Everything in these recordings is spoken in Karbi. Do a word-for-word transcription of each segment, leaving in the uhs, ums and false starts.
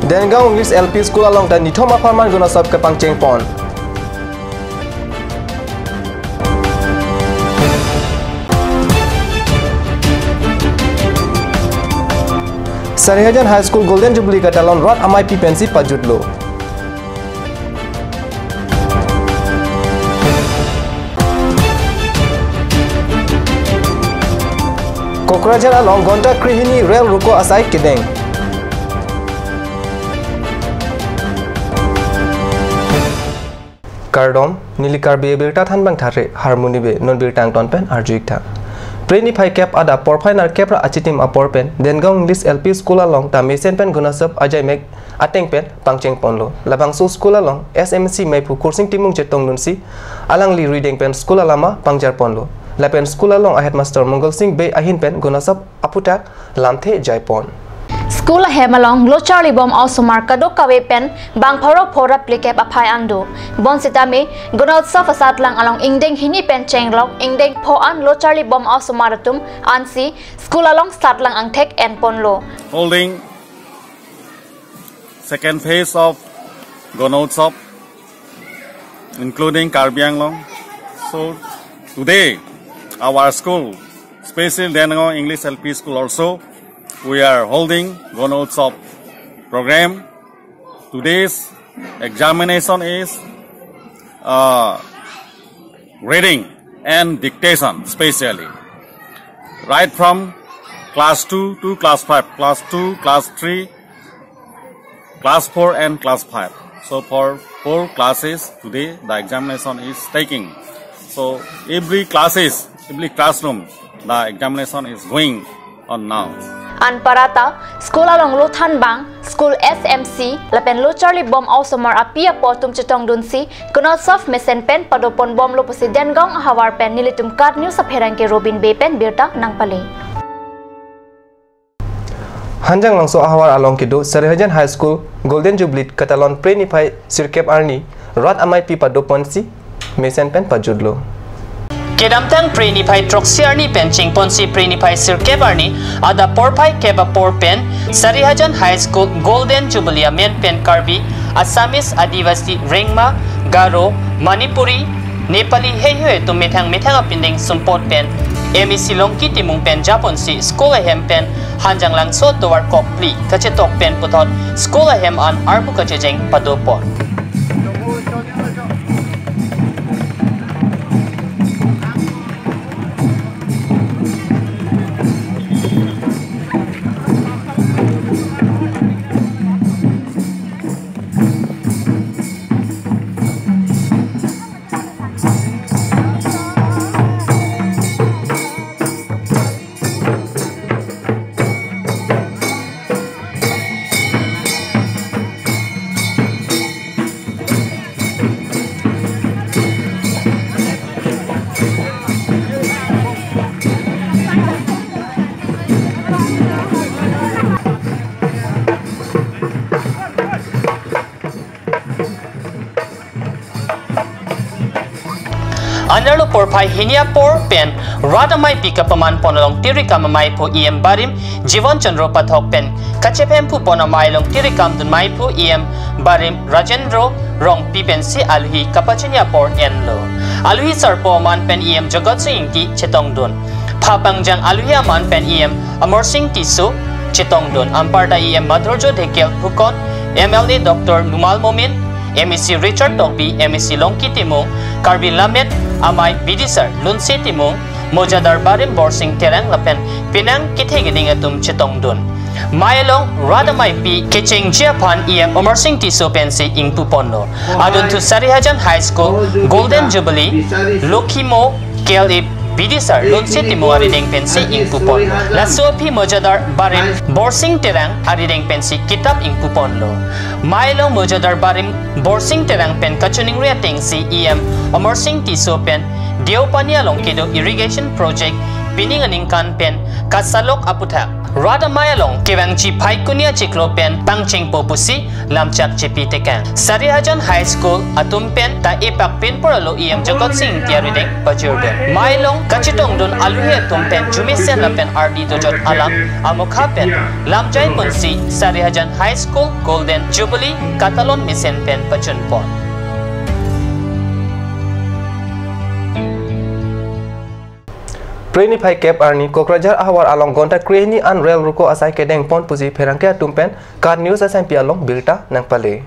Dengaon English L P School along ta nithom apharman gun asap kepangcheng pon. Sarihajan High School Golden Jubilee katalon rat ameipi pensi pajutlo. Kokrajhar along gonta krehini rel ruko asai kedeng. Kardom, neli Karbi abirta thanbang thare, Harmoni Bey, non birta angton pen arju-ik tha. Phre niphai kep adap porphai nerkep ra achitim apor pen, Dengaon English L P School along ta mesen pen gun asap ajaimek ateng pen pangcheng ponlo. Labangso school along S M C meiphu Kursing Timung chetongdunsi, alangli rideng pen school alama pangjar ponlo. Lapen school along a headmaster Mongol Sing Bey ahin pen gun asap aphuthak lamthe jai pon. School ahem along lo charli bom osomar kadokave pen bang pharo phora phlikep aphai an do. Bonsitame, gun utsav asatlang along ingdeng hini pen chenglok ingdeng pho an lo charli bom osomar atum ansi school along satlang angthek en ponlo. Holding second phase of Gon Utsav, including Karbi Anglong. So today, our school, special Dengaon English L P School also, we are holding Gon Utsav program. Today's examination is, uh, reading and dictation specially. Right from class two to class five, class two, class three, class four and class five. So for four classes today the examination is taking. So every classes, every classroom, the examination is going on now. Anparta, school along lo thanbang, school S M C, lapen lo charli bom osomar api apo atum chetongdunsi, gun utsav mesen pen pado pon bomlo pusi Dengaon ahavar pen nelitum KAT News apherangke Robin Bey pen birta nangpale. Hanjanglangso ahavar along kedo Sarihajan High School Golden Jubilee katalon phre niphai sirkep arni rat ameipi pado ponsi mesen pen pajutlo. Kedamtang phre niphai throksi arni pen chingponsi phre niphai sirkep arni adap porphai kep apor pen Sarihajan High School Golden Jubilee amen pen Karbi, Assamese, Adivasi, Rengma, Garo, Manipuri, Nepali heihui atum methang methang apindeng sumpot pen M A C Longki Timung pen japonsi school ahem pen Hanjanglangso tovar kokpli kachetok pen puthot school ahem an armu kachejeng pado pon. Anerlo porphai hini apor pen rat ameipi kapaman pon along tirikam ameiphu E M Barim Jivan Chandra Pathak pen kachephem phu pon amei along tirikam dun meiphu E M Barim Rajendra Rongpi pensi alohi kapachini apor enlo. Alohi sarpo aman pen E M Jagat Sing Ingti chetongdun. Phapangjang alohi aman pen E M Amarsing Tisso chetongdun. Anparta E M Madhurjo Dhekial Phukan, M L A Doctor Numal Momin, M A C Richard Tokbi, M A C Longki Timung, Karbi Lammet Amei Bidisar Lunse Timung, Mojadar Barim Borsing Terang lapen penang kethe keding atum chetongdun. Mei along rat ameipi kechengji aphan E M Amarsing Tisso pensi ingpu ponlo. Adunthu Sarihajan High School Golden Jubilee Lokhimo K L A Bidisar Lunse Timung arideng pensi ingpu ponlo. Laso aphi Mojadar Barim Borsing Terang arideng pensi kitap ingpu ponlo. Mei along Mojadar Barim Borsing Terang pen kachiningri atengsi E M Amarsing Tisso pen Deopani along kedo irrigation project pining aningkan pen kasalok aphuthak Rat amei along kevangji phaikuni achiklo pen pangchengpo pusi lamchak chepi tekang. Sarihajan High School atum pen ta epak pinpur alo E M Jagat Sing Ingti arideng pajirdun. Mei along kachetongdun aluhi atum pen jumesen lapen ardi dojot alam amokha pen lamjai ponsi Sarihajan High School Golden Jubilee katalon mesen pen pajutpon. Phre niphai kep arni Kokrajhar ahavar along gonta krehini an rel ruko asai kedengpon pusi pherangke atum pen KAT News S M P along birta nangpale.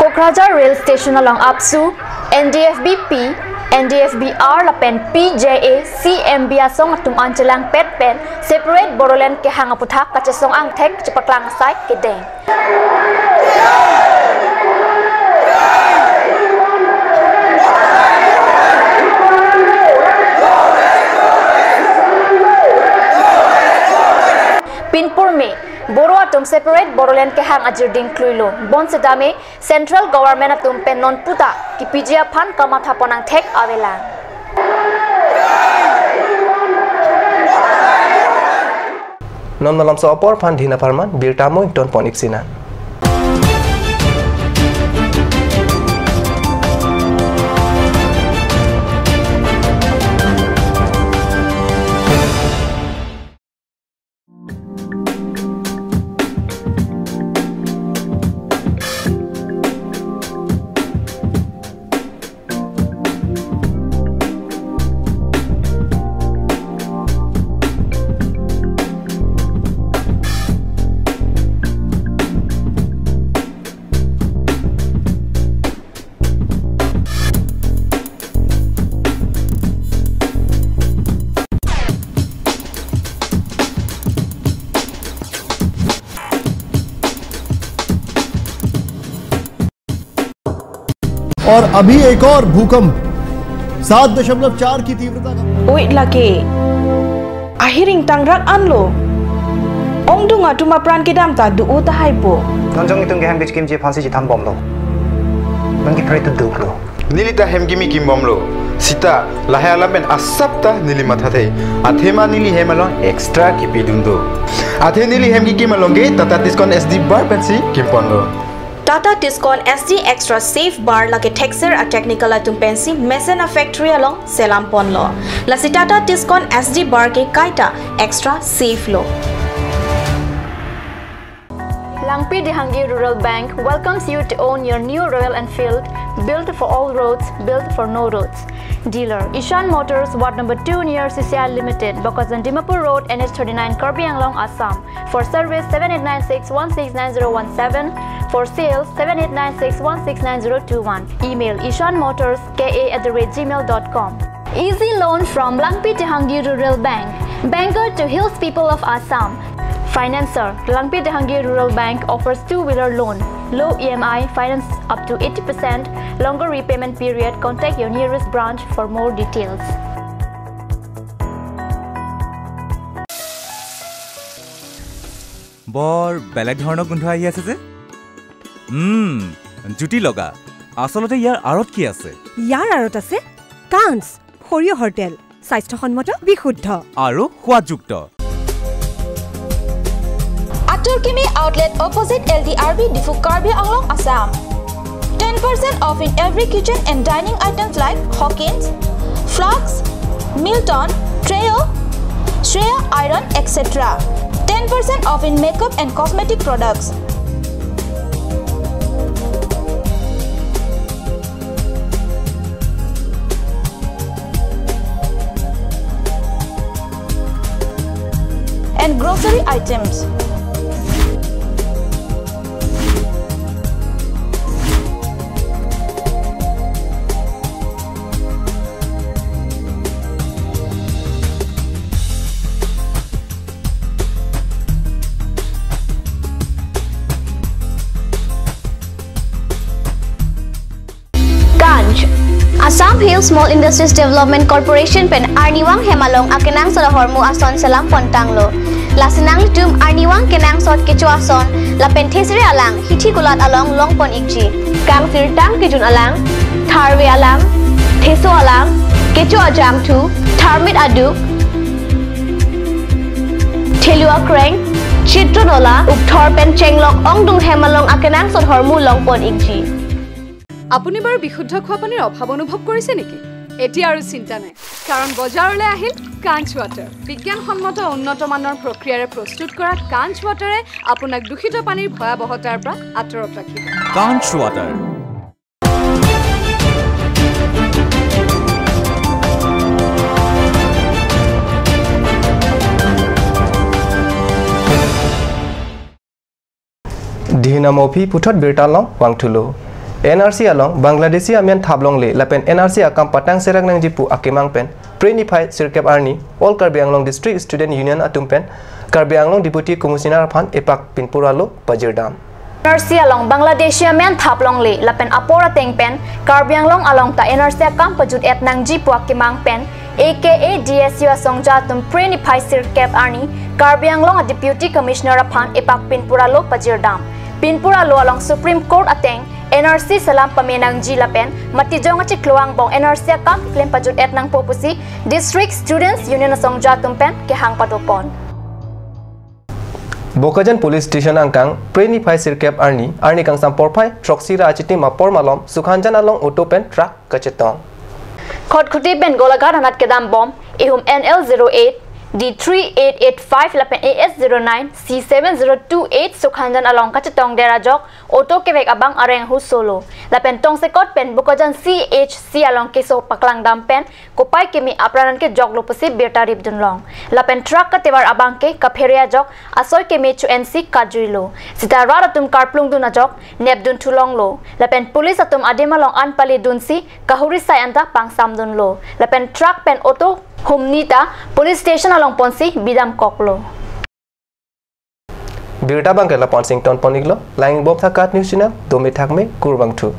Kokrajhar Rail Station along AAPSU, N D F B P, N D F B R lapen P J A C M B asong atum an chelangpet pen separate Bodoland kehang aputhak kachesong angthek chepaklang asai kedeng. Pinpur me, Boro atum separate Bodoland kehang ajirding kluilo. Bonsetame, Central Government atum pen non puta kipiji aphan kamathapon angthek avelang. Non malomso apor aphan dhin apharman birta mo ingtonpon ipsinan. और अभी एक और भूकंप सात दशमलव चार की तीव्रता का। Oi lake. Ahiring tangrak anlo. Ongdung atum apran kedam ta do-o tahai po. Nonjong itum kehang bich kimji aphansi chethambomlo. Nang kiphre tu duklo. Neli ta hem kimi kimbomlo. Sita, lahai alam pen asap ta neli mathathe. Athema neli hem along extra kipidun do. Athe neli hem kikim along ke Tata Tiscon S D bar pensi kimponlo. Tata Tiscon S D Extra Safe Bar lake thekser a-technical atum pensi mesen a-factory along selamponlo. Lasi Tata Tiscon S D bar ke kaita extra safe lo. Langpi Dehangi Rural Bank welcomes you to own your new Royal Enfield, built for all roads, built for no roads. Dealer, Ishan Motors, Ward number two near C C I Limited, Bokajan Dimapur Road, N H thirty-nine, Karbi Anglong, Assam. For service, seven eight nine six one six nine zero one seven. For sales, seven eight nine six one six nine zero two one. Email ishan motors K A at the rate gmail dot com. Easy loan from Langpi Dehangi Rural Bank, banker to hills people of Assam. Financer, Langpi Dehangi Rural Bank offers two-wheeler loan, low E M I, finance up to eighty percent, longer repayment period. Contact your nearest branch for more details. বৰ বেলেগ ধৰণৰ গোন্ধ আহি আছে যে। উম, জুতি লগা। আচলতে ইয়াৰ আঁৰত কি আছে? ইয়াৰ আঁৰত আছে কাঞ্চ, সৰিয়হৰ তেল, স্বাস্থ্যসন্মত, বিশুদ্ধ। আৰু সোৱাদযুক্ত। Atur Kimi Outlet opposite L D R B Diphu, Karbi Anglong, Assam. Ten percent off in every kitchen and dining items like Hawkins, Flux, Milton, Trio, Shreya Iron, et cetera. Ten percent off in makeup and cosmetic products. And grocery items. Ganj. Assam Hill Small Industries Development Corporation pen arnivang hem along akenangsot ahormu ason selam pontanglo. Lasi nanglitum arnivang kenangsot kecho ason lapen thesere alang hithi kulat along longpon ikji. Kangsirtang kejun alang, tharve alang, theso alang, kecho ajangthu, tharmit aduk, Helua kreng, Chitronola, Ukthor pen Chenglok ongdung hem along akenangsot hormu longpon ikji. আপুনি বাৰু বিশুদ্ধ খোৱা পানীৰ অভাৱ অনুভৱ কৰিছে নেকি? এতিয়া আৰু চিন্তা নাই, কাৰণ বজাৰলৈ আহিল কাঞ্চ ৱাটাৰ। বিজ্ঞানসন্মত উন্নত মানৰ প্ৰক্ৰিয়াৰে প্ৰস্তুত কৰা কাঞ্চ ৱাটাৰে আপোনাক দূষিত পানীৰ ভয়াৱহতাৰ পৰা আঁতৰত ৰাখিব। Kanch Water. Dihina Mophi puthot birta long vangthulo. N R C along Bangladeshi amen thap longle lapen N R C akam patang serak nangji pu akemang pen Phre niphai sirkep arni All Karbi Anglong District Student Union atum pen Karbi Anglong Deputy Commissioner aphan epak pinpur alo pajirdam. N R C along Bangladeshi amen thap longle lapen apor ateng pen Karbi Anglong along ta N R C akam pajut et nangji pu akemang pen A K A D S U asongja atum Phre niphai sirkep arni Karbi Anglong a Deputy Commissioner aphan epak pinpur alo pajirdam. Pinpur alo along Supreme Court ateng N R C selam pame nangji lapen Matijong achiklo angbong N R C akam keklem pajut et nangpo pusi District Students Union asongja atum pen kehang padopon. Bokajan Police Station angkang Phre niphai sirkep arni, arni kangsam porphai throksi ra achitim apor malom Sukhanjan along auto pen truck kachetong. Khatkhati pen Golaghat anat kedam bom, ihum N L zero eight D three eight eight five lapen A S zero nine C seven zero two eight Sukhanjan along kachetong der ajok auto kevek abang areng hu solo. Lapen tongsekot pen Bokajan C H C along keso paklang dam pen kopai keme apran an kejoklo pusi birta ripdun long. Lapen truck katevar abang ke kaphere ajok asoi keme chu N C kajui lo. Sita rat atum karplung dun ajok nepdun thulong lo. Lapen police atum adim along an pali dunsi kahuri sai anta pangsam dunlo. Lapen truck pen auto humni ta police station along ponsi bidam koklo. Birta abang ke lapu-an sington pon iklo, langing bom tha KAT News Channel, dome thakme, kurvangthu.